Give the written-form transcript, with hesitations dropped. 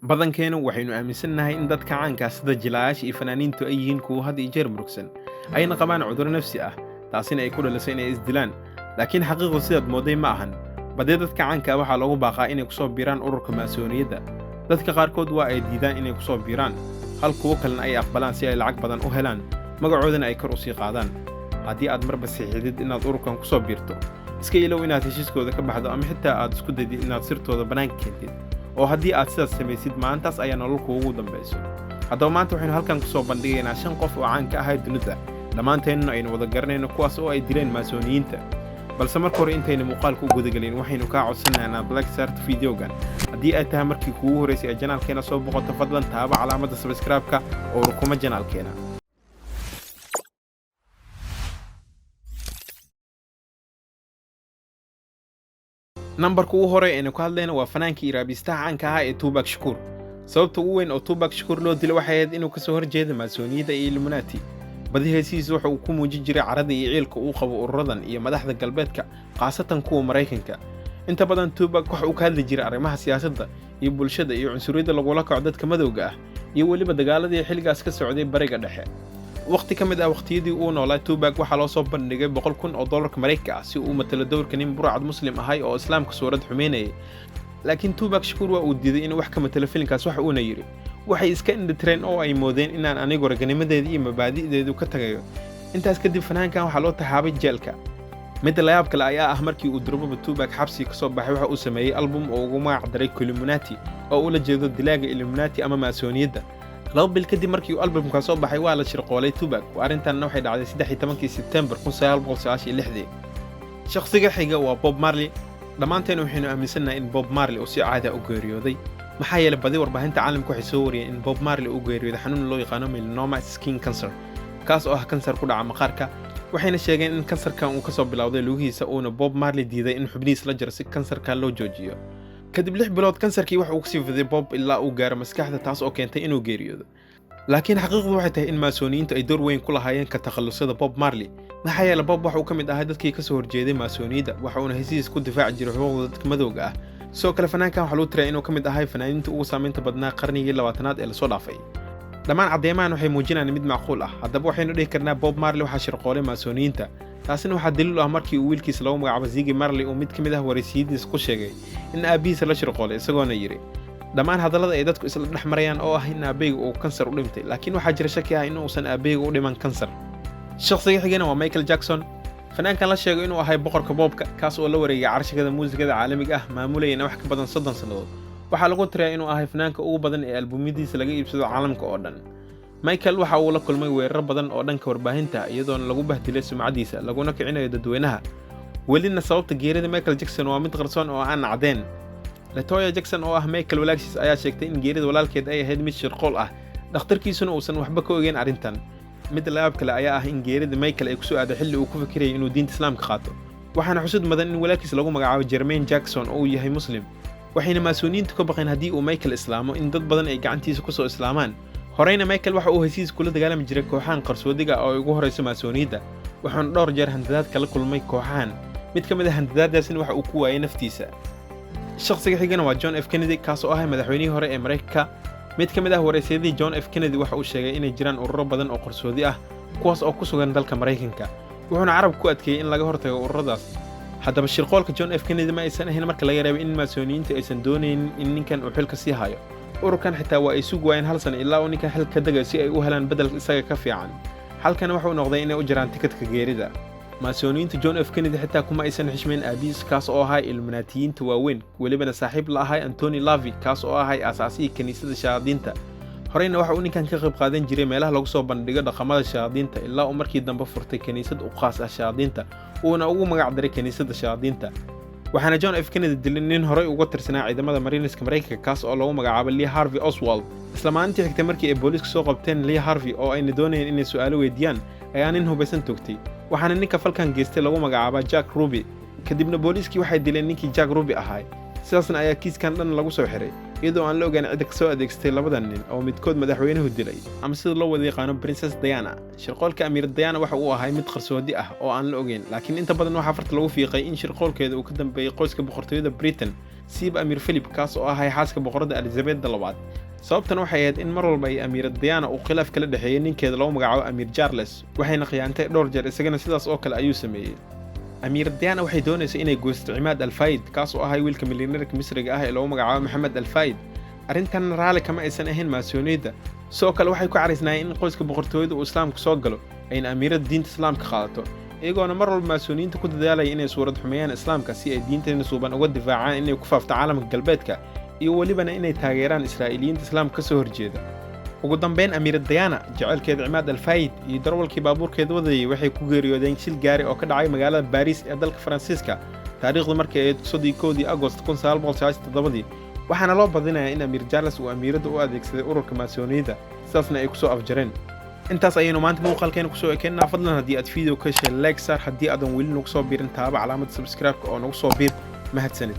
Badankeenu waxaynu aaminsannahay in dadka caanka ah sida jilayaasha iyo fanaaniintu ay yihiin kuwo had iyo jeer murugsan, ayna qabaan cudurro nafsi ah, taasina ay ku dhaliso inay isdilaan. Laakiin xaqiiqdu sidaad mooday ma ahan. Badee dadka caanka ah waxaa loogu baaqaa inay kusoo biiraan ururka maasuuniyadda. Dadka qaarkood waa ay diidaan inay kusoo biiraan, hal kuwo kalena ay aqbalaan si ay lacag badan u helaan, magacoodana ay kor u sii qaadaan. Haddii aad marba saxiixdid inaad ururkan kusoo biirto, iska ilow inaad heshiiskooda ka baxdo ama xitaa aad isku daydid inaad sirtooda bannaanka keentid. Oo haddii aad sidaas samaysid, maalintaas ayaa nolol kuugu dambayso. Haddaba maanta waxaynu halkan kusoo bandhigaynaa 5 qof oo caan ka ahay dunida, dhammaanteennuna aynu wada garanayno, kuwaas oo ay dileen maasuuniyiinta. Balse marka hore, intaynu muuqaalka u gudagelin, waxaynu kaa codsanaynaa inaad like saarto fiidiyogan. Haddii ay tahay markii kuugu horreysay ee channelkeena soo boqoto, fadlan taaba calaamadda subscribe-ka oo rukuma channelkeena. Nambarka ugu hore aynu ka hadlayna waa fanaankii iraabistaha caanka ahaa ee Tupac Shakur. Sababta ugu weyn oo Tupac Shakur loo dilo waxay ahayd inuu kasoo horjeeda maasuuniyadda iyo Illuminati. Badi heesihiisa waxa uu ku muujin jiray carada iyo ciilka uu qabo ururadan iyo madaxda galbeedka, khaasatan kuwa Maraykanka. Inta badan Tupac waxa uu ka hadli jiray arrimaha siyaasadda iyo bulshada iyo cunsuriyadda lagula kaco dadka madowga ah iyo weliba dagaaladii xilligaas ka socday Bariga Dhexe. Waqti ka mid ah waqtiyadii uu noolaa Tupac waxaa loo soo bandhigay 100,000 oo dollarka Maraykanka ah si uu u matalo dowrka nin burcad muslim ahay oo islaamka suurad xumeynayay. Laakiin Tupac Shakur waa uu diiday inuu wax ka matalo filimkaas, waxa uuna yidhi: "Waxay iska indhatireen oo ay moodeen inaan anigu raganimadeeda iyo mabaadi'deedu ka tagayo." Intaas kadib fanaankan waxaa loo taxaabay jeelka. Midda layaab kale ayaa ah, markii uu durbaba Tupac xabsiga kasoo baxay, waxa uu sameeyey album oo ugu magac daray Illuminati, oo ula jeedo dilaaga Illuminati ama maasuuniyadda. 2 bil kadib markii uu albumka soo baxay, waa la shirqoolay Tupac. Arrintanna waxay dhacday 13-kii Sebtembar 1996. Shakhsiga xiga waa Bob Marley. Dhammaanteen waxaynu aaminsannahay in Bob Marley uu si caadi ah u geeriyooday, maxaa yeelay badi warbaahinta caalamka waxay soo wariyeen in Bob Marley uu geeriyooday xanuun loo yaqaano melanoma skin cancer, kaas oo ah kansar ku dhaca maqaarka. Waxayna sheegeen in kansarkan uu kasoo bilowday lugihiisa, uuna Bob Marley diiday in xubnihiis la jaro si kansarkan loo joojiyo. Kadib 6 bilood kansarkii waxa uu kasii fiday Bob ilaa uu gaaro maskaxda, taas oo keentay inuu geeriyoodo. Laakiin xaqiiqdu waxay tahay in maasuuniyiintu ay door weyn ku lahaayeen ka takhallusada Bob Marley, maxaa yeelay Bob waxa uu ka mid ahaa dadkii kasoo horjeeday maasuuniyadda, waxa uuna hesihiis ku difaaci jiray xuquuqda dadka madowga ah. Sidoo kale fanaankan waxaa lagu tirayaa inuu ka mid ahay fanaaniinta ugu saamaynta badnaa qarnigii 20aad ee lasoo dhaafay. Dhammaan caddeemahan waxay muujinayaan mid macquul ah. Haddaba waxaynu dhihi karnaa Bob Marley waxaa shirqoolay maasuuniyiinta. Taasina waxaa daliil u ah markii uu wiilkiisa lagu magacaabo Ziggy Marley uu mid ka mid ah wareysiyadiisa ku sheegay in aabbihiisa la shirqoolay, isagoona yidhi: "Dhammaan hadallada ay dadku isla dhex marayaan oo ah in aabbeyga uu kansar u dhintay, laakiin waxaa jira shaki ah in uusan aabbeyga u dhiman kansar." Shakhsiga xigana waa Michael Jackson, fanaankan la sheego inuu ahay boqorka boobka, kaas oo la wareegay carshigada muusikada caalamiga ah, maamulayana wax ka badan 30 sannadood. Waxaa lagu tirayaa inuu ahay fanaanka ugu badan ee albumyadiisa laga iibsado caalamka oo dhan. Michael waxa uu la kulmay weeraro badan oo dhanka warbaahinta, iyadoona lagu bahdilay sumcadiisa laguna kicinayo dadweynaha. Welina sababta geerida Michael Jackson waa mid qarsoon oo aan cadeen. Latoya Jackson oo ah Michael walaashiis ayaa sheegtay in geerida walaalkeed ay ahayd mid shirqool ah, dhakhtarkiisuna uusan waxba ka ogeyn arrintan. Mid layaab kale ayaa ah in geerida Michael ay kusoo aaday xilli uu ku fikirayay inuu diinta islaamka qaato. Waxaana xusud mudan in walaalkiis lagu magacaabo Jermaine Jackson oo uu yahay muslim, waxayna maasuuniyiintu ka baqeen haddii uu Michael islaamo in dad badan ay gacantiisa kusoo islaamaan. Horeyna Michael waxa uu hesiis kula dagaalami jiray kooxahan qarsoodiga oo ay ugu horayso maasuuniyadda, wuxuuna dhowr jeer handadaad kala kulmay kooxahan. Mid ka mid ah handadaadaasina waxa uu ku waayay naftiisa. Shakhsiga xigana waa John F Kennedy, kaas oo ahay madaxweynihii hore ee Maraykanka. Mid ka mid ah waraysyadii John F Kennedy waxa uu sheegay inay jiraan ururo badan oo qarsoodi ah, kuwaas oo ku sugan dalka Maraykanka, wuxuuna carabka ku adkeeyey in laga hortago ururadaas. Haddaba shirqoolka John F Kennedy ma aysan ahayn marka laga reebay in maasuuniyiintu aysan doonaynin in ninkan uu xilka sii hayo. Ururkan xitaa waa ay sugi waayeen hal sano ilaa uu ninkan xilka ka degayo si ay u helaan bedel isaga ka fiican. Xalkana wuxuu noqday inay u jiraan tikadka geerida. Maasuuniyiinta John F Kennedy xitaa kuma aysan xishmeyn aabihiis, kaas oo ahay illuminaatiyiinta waaweyn, welibana saaxiib la ahay Antony LaVey, kaas oo ahay aasaasihii kiniisadda shayaadiinta. Horeyna waxa uu ninkan ka qayb qaadan jiray meelaha lagu soo bandhigo dhaqamada shayaadiinta, ilaa uu markii dambe furtay kiniisad u khaas ah shayaadiinta, uuna ugu magac daray kiniisadda shayaadiinta. Waxaana John F Kennedy dilay nin horey uga tirsanaa ciidamada Mariiniska Maraykanka, kaas oo lagu magacaabo Lee Harvey Oswald. Isla maalintii xigtay markii ay booliisku soo qabteen Lee Harvey oo ayna doonayeen inay su'aalo weydiiyaan, ayaa nin hubaysan toogtay, waxaana ninka falkan geystay lagu magacaabaa Jack Ruby. Kadibna booliiskii waxay dileen ninkii Jack Ruby ahaa. Sidaasna ayaa kiiskan dhan lagu soo xiray, iyadoo aan la ogaan cidda kasoo adeegsatay labadan nin oo midkood madaxweynuhu dilay, ama sida loo wada yaqaano Princess Diana. Shirqoolka Amiir Diana waxa uu ahay mid qarsoodi ah oo aan la ogeyn, laakiin inta badan waxaa farta lagu fiiqay in shirqoolkeeda uu ka dambeeyey qoyska boqortooyada Britain. Siiba Amiir Philip, kaas oo ahay xaaska boqoradda Elizabethda labaad. Sababtan waxay ahayd in mar walba ay Amiirad Diana uu khilaaf kala dhexeeyey ninkeeda lagu magacaabo Amiir Charles, waxayna khiyaantay dhowr jeer, isagana sidaas oo kale ayuu sameeyey. Amiirad Diana waxay doonaysay inay goysto Cimaad Alfaayid, kaas oo ahay wiilka milyaneerka Misriga ah ee lagu magacaabo Maxamed Alfaayid. Arrintan raalli kama aysan ahayn Maasuuniyadda. Sidoo kale waxay ku caraysnaayeen in qoyska boqortooyada uu Islaamka soo galo, ayna amiiradda diinta Islaamka qaadato, iyagoona mar walba Maasuuniyiinta ku dadaalaya inay suurad xumeeyaan Islaamka si ay diinteena suuban uga difaacaan inay ku faafto caalamka galbeedka, iyo welibana inay taageeraan Israa'iiliyiinta Islaamka ka soo horjeeda. Ugu dambeyn, Amiirad Diana, jecelkeeda Cimaad Alfaayid iyo darwalkii baabuurkeeda wadayay waxay ku geeriyoodeen shil gaari oo ka dhacay magaalada Baariis ee dalka Faransiiska, taariikhdu markay ahayd 31-dii Agost 1997-dii. Waxaana loo badinayaa in Amiir Charles uu amiiradda u adeegsaday ururka Maasuuniyadda, sidaasna ay kusoo afjareen. Intaas ayaynu maanta muuqaalkeena kusoo ekeynaa. Fadlan haddii aad video ka heshay, like saar. Haddii aadan weli nagu soo biirin, taaba calaamada subscribe-ka oo nagu soo biir. Mahadsanid.